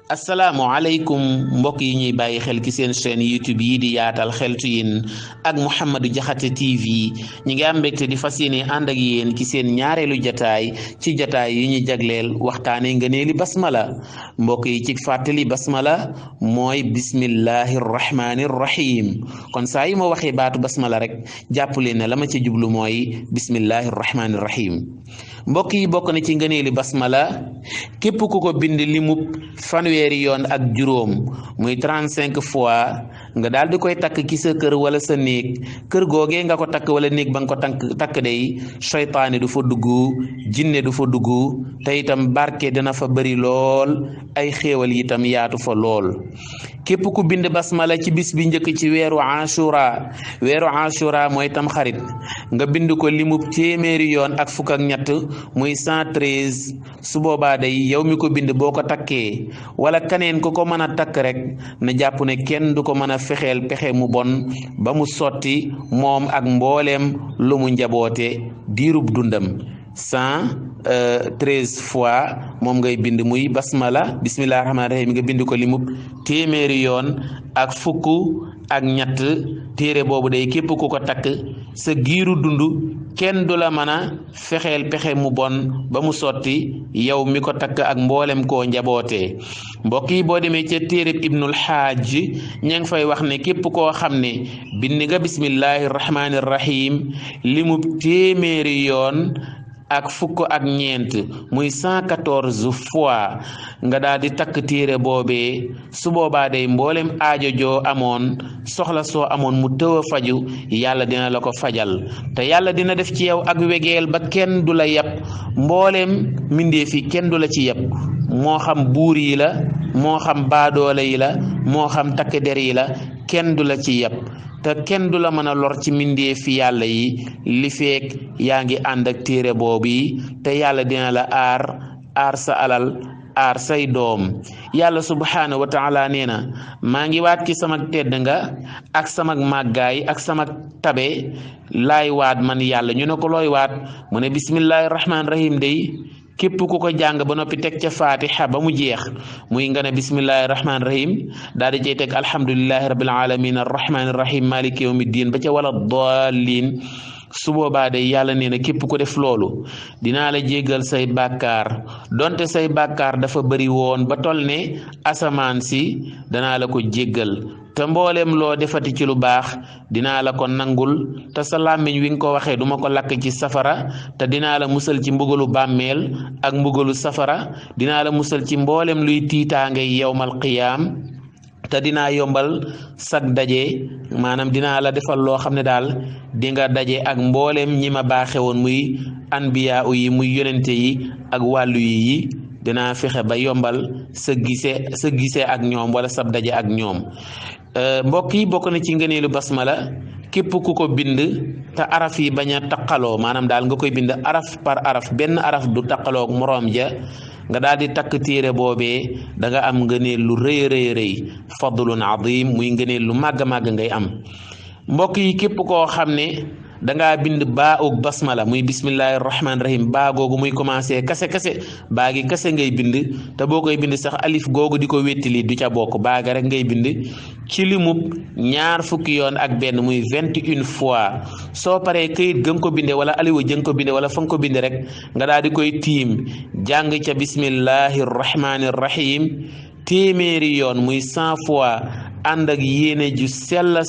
asalaamaaleykum mbokk yi ñuy bàyyi xel ci seen chaîne YouTube yi di yaatal xeltu yin ak Mouhamadou Diakhate TV ñi ngi am mbégte di fas yéene ànd ak yéen ci seen ñaareelu jataay ci jataay yi ñu jagleel waxtaane ngëneeli basmala mbokk yi ci fàttali basmala mooy bismillahi rahmani rahim kon saa yi ma waxee baatu basmala rek jàppale ne la ma ca jublu mooy bismillahi rahmani rahim mbokk yi bokk na ci ngëneeli basmala képp ku ko bind limub fanweeri yoon ak juróom muy 35 fois nga daal di koy takk ci sa kër wala sa néeg kër googee nga ko takk wala néeg ba nga ko takk day seytaane du fa dugg jinne du fa dugg te itam barke dina fa bari lool ay xéewal itam yaatu fa lool képp ku bind basmala ci bis bi njëkk ci weeru ashura mooy tam xarit nga bind ko limub téeméeri yoon ak fukk ak ñett muy 113 su boobaa day yow mi ko bind boo ko takkee wala kaneen ko mën a takk rek na jàpp ne kenn du ko mën a fexeel pexe mu bon ba mu sotti moom ak mbooleem lu mu njaboote diirub dundam 113 fois moom ngay bind muy basmala bismillahi rahmaani rahim nga bind ko limub téeméeri yoon ak fukk ak ñett téere boobu day képp ku ko takk sa giiru dund kenn du la mën a fexeel pexe mu bon ba mu sotti yow mi ko takk ak mboolem koo njabootee mbokk yi boo demee ca téereb ibnul xaaj ña ngi fay wax ne képp koo xam ne bind nga bismillahi rahmaani rahim limub téeméeri yoon ak fukk ak ñeent muy 114 fois nga daal di takk téere boobee su boobaa day mboolem aajo joo amoon soxla soo amoon mu tëw a faju yàlla dina la ko fajal te yàlla dina def ci yow ak wegeel ba kenn du la yab mboolem mbindeef yi kenn du la ci yab moo xam buur yi la moo xam baadoole yi la moo xam takk der yi la kenn du la ci yab te kenn du la mën a lor ci mbindeefi yàlla yi li feek yaa ngi ànd ak téere boobu yi te yàlla dina la aar sa alal aar say doom yàlla subhaanahu wa taala nee na maa ngi waat ci sama tedd nga ak sama màggaay ak sama tabe laay waat man yàlla ñu ne ko looy waat mu ne bismillahi rahmaani rahim day képp ku ko jàng ba noppi teg ca fatiha ba mu jeex muy nga ne bismillahi rahmaani rahim daal di cay teg alhamdulillahi rabbil alamin arrahmani rahim maliki yawmi ddin ba ca wala dallin su boobaa de yàlla nee na képp ku def loolu dinaa la jéggal say bàkkaar donte say bàkkaar dafa bëri woon ba toll ne asamaan si danaa la ko jéggal te mboolem loo defati ci lu baax dinaa la ko nangul te sa làmmiñ wi nga ko waxee duma ko lakk ci safara te dinaa la musal ci mbugalu bàmmeel ak mbugalu safara dinaa la musal ci mboolem luy tiitaange yawmal qiyaam te dinaa yombal sag daje maanaam dinaa la defal loo xam ne daal di nga daje ak mboolem ñi ma baaxe woon muy anbiya yi muy yonente yi ak wàllu yi dinaa fexe ba yombal sa gise ak ñoom wala sab daje ak ñoom mbokk yi bokk na ci ngëneelu basmala képp ku ko bind te araf yi bañ a taqaloo maanaam daal nga koy bind araf par araf benn araf du taqaloo moroom ja nga daal di takk téere boobee da nga am ngëneel lu rëy rëy fadlun azim muy ngëneel lu màgg màgg ngay am mbokk yi képp koo xam ne dangaa bind baa ug basmala muy bismillahi rahmaani rahim baa googu muy commencé kase baa gi kase ngay bind te boo koy bind sax alif googu di ko wéttali du ca bokk baa ga rek ngay bind ci limub 20 yoon ak benn muy 21 fois soo paree këyit ga nga ko binde wala aliwa jëng ko binde wala fa nga ko binde rek nga daal di koy tiim jàng ca bismillahi rahmaani rahim téeméeri yoon muy 100 fois ànd ak yéene ju sell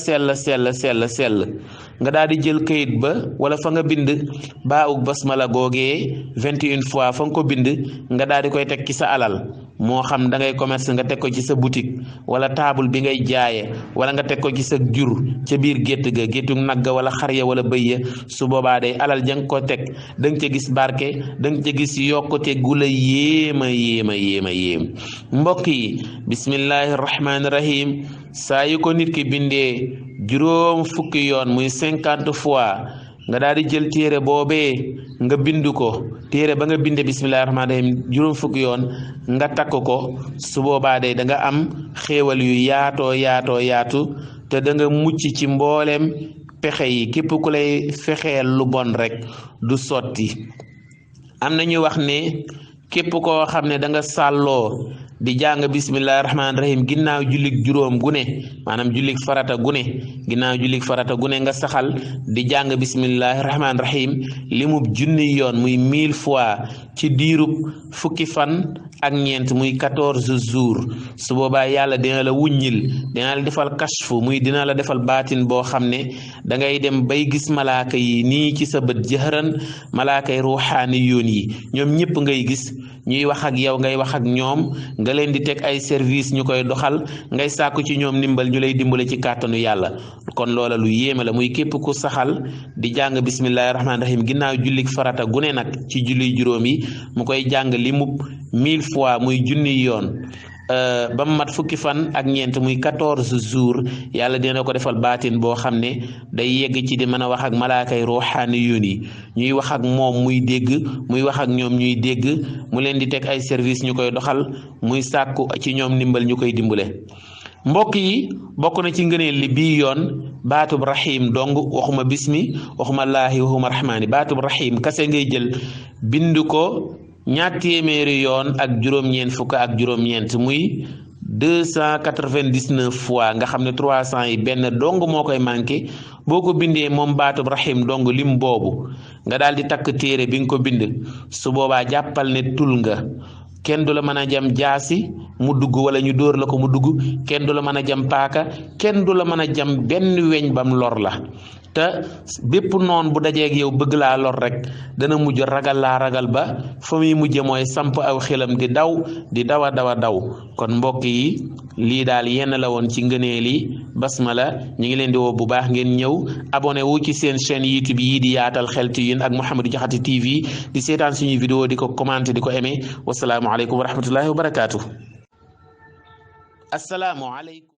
nga daal di jël kayit ba wala fa nga bind baa ug basmala googee 21 fois fa nga ko bind nga daal di koy teg ci sa alal moo xam da ngay commerce nga teg ko ci sa boutique wala table bi ngay jaaye wala nga teg ko ci sa jur ca biir géttu nag wala xar ya wala bëy ya su boobaa day alal ja nga ko teg da nga ca gis barke da nga ca gis yokkute gu la yéem mbokk yi bismillahi rahmaani rahim saa yu ko nit ki bindee juróom fukki yoon muy 50 fois nga daal di jël téere boobee nga bind ko téere ba nga binde bismillahi rahmaani rahim juróom fukki yoon nga takk ko su boobaa day da nga am xéewal yu yaatu te da nga mucc ci mboolem pexe yi képp ku lay fexeel lu bon rek du sotti am na ñu wax ne képp koo xam ne da nga sàlloo di jàng bismillahi rahmaani rahim ginnaaw jullik juróom gune maanaam jullik farata gune ginnaaw jullik farata gune nga saxal di jàng bismillahi rahmaani rahim limub junni yoon muy 1000 fois ci diirub fukki fan ak ñeent muy 14 jours su boobaa yàlla dina la wuññil dina la defal kashfu muy dina la defal baatin boo xam ne da ngay dem bay gis malaaka yi nii ci sa bët jëhëran malaaka yi ruuxaani yoon yi ñoom ñëpp ngay gis ñuy wax ak yow ngay wax ak ñoom nga leen di teg ay service ñu koy doxal ngay sàkku ci ñoom ndimbal ñu lay dimbale ci kàttanu yàlla kon loola lu yéeme la muy képp ku saxal di jàng bismillahi rahmaani rahim ginnaaw jullik farata gune nag ci julli juróom yi mu koy jàng li mub 1000 fois muy junni yoon ba mu mat fukki fan ak ñeent muy 14 jours yàlla dina ko defal baatin boo xam ne day yegg ci di mën a wax ak malaakay ruuxaani yoon yi ñuy wax ak moom muy dégg muy wax ak ñoom ñuy dégg mu leen di teg ay service ñu koy doxal muy sàkku ci ñoom ndimbal ñu koy dimbale mbokk yi bokk na ci ngëneel li bii yoon baatub rahim dong waxuma bismi waxuma laahi waxuma rahmaani baatub rahim kase ngay jël bind ko ñaar téeméeri yoon ak juróom-ñeent fukk ak juróom-ñeent muy 299 fois nga xam ne 300 yi benn dong moo koy manqué boo ko bindee moom baatub rahim dong lim boobu nga daal di takk téere bi nga ko bind su boobaa jàppal ne tul nga kenn du la mën a jam jaasi mu dugg wala ñu dóor la ko mu dugg kenn du la mën a jam paaka kenn du la mën a jam benn weñ bam lor la te bépp noon bu dajeeg yow bëgg laa lor rek dana mujj ragal ba fa muy mujje mooy samp aw xelam di daw a daw kon mbokk yi lii daal yenn la woon ci ngëneeli basmala ñu ngi leen di woo bu baax ngeen ñëw abonné wu ci seen chaîne YouTube yi di yaatal xeltu yin ak Mouhamadou Diakhate TV di seetaan suñuy vidéo di ko commenté di ko aimé wasalaamu aleykum wa rahmatullahi wa barakaatu.